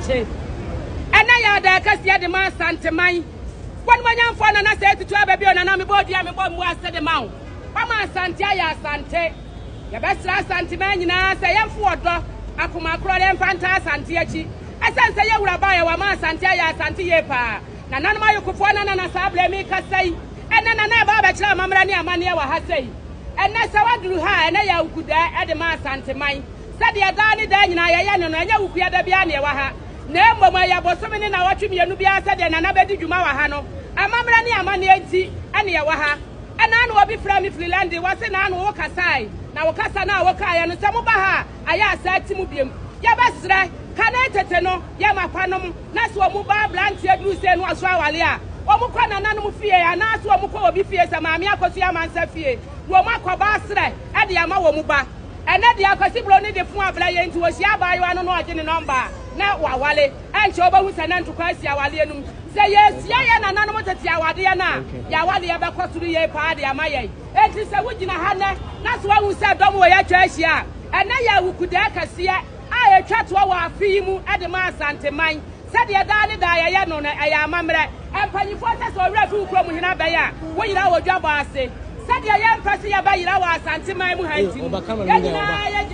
Daakye. Ɛnnɛ yɛ ɔdaa kɛseɛ de ma Asanteman. W'animuonyamfoɔ Nana Sɛ Tutu aba bio Nana mebɔ dua mebɔ mmu ase de ma wo. Wama Asante ayɛ Asante. Yɛbɛsrɛ Asanteman nyinaa sɛ yɛmfo ɔdɔ, akoma korɔ na yɛmfa ntaa Asante akyi. Ɛsiane sɛ yɛn wura baeɛ wama Asante ayɛ Asante yie paa. Nananom ayokofoɔ Nana na saa berɛ yi merekasa yi. Ɛnnɛ Nana ɛba abɛkyerɛ amammerɛ ne amanneɛ wɔ ha sei. Ɛnnɛ sɛ woaduru ha a ɛnnɛ yɛ awukudaa de ma Asanteman. Sɛdeɛ daa ne daa nyinaa yɛyɛ no no, ɛnyɛ Wukuya da biara na yɛwɔ ha, na mmom ɛyɛ bosome ne nnawɔtwe mmienu biara sɛdeɛ Nana bɛdi dwuma wɔ ha no. Amammerɛ ne amanneɛ nti na yɛwɔ ha. Ɛnaano obi frɛɛ me firi London, wɔse naano wo kasae, na wo kasa no a wokaeɛ no, sɛ moba ha a, ayɛ a saa ti mu biom. Yɛbɛsrɛ, kane tete no, yɛn mapanom, na sɛ wɔn ba aberanteɛ duru sei na ɔso aware a, wɔkɔ nananom fie anaase wɔkɔ obi fie sɛ Maame Akosua Amansa fie, na wɔakɔbɔ asrɛ de ama wɔn ba. Ɛnnɛ deɛ Akwasi Broni de fon abrɛ yɛn nti ɔhyia abaayewa no na ɔgye ne nɔmba a, na wawale. Ɛnkyɛ wobɛhu sɛ na ntokwa asi awareɛ no mu. Sɛ yɛresua yɛn nananom tete awadeɛ no a, yɛn awareɛ bɛkɔ soro yie paa de ama yɛn. Enti sɛ wogyina ha nnɛ na sɛ woahu sɛ dɔm wei atwa ahyia a, ɛnnɛ yɛ awukudaa kɛseɛ a ɛtwa toɔ wɔ afe yi mu de ma Asanteman. Sɛdeɛ daa ne daa yɛyɛ no no, ɛyɛ amammerɛ. Mpanimfoɔ sɛ sɛ ɔwerɛ fi wo kurom hene abɛn a, woyera wɔ dwabɔ ase. Sɛdeɛ yɛmpɛ sɛ yɛbɛyera wɔ Asanteman mu ha nti no, yɛn nyinaa yɛgye.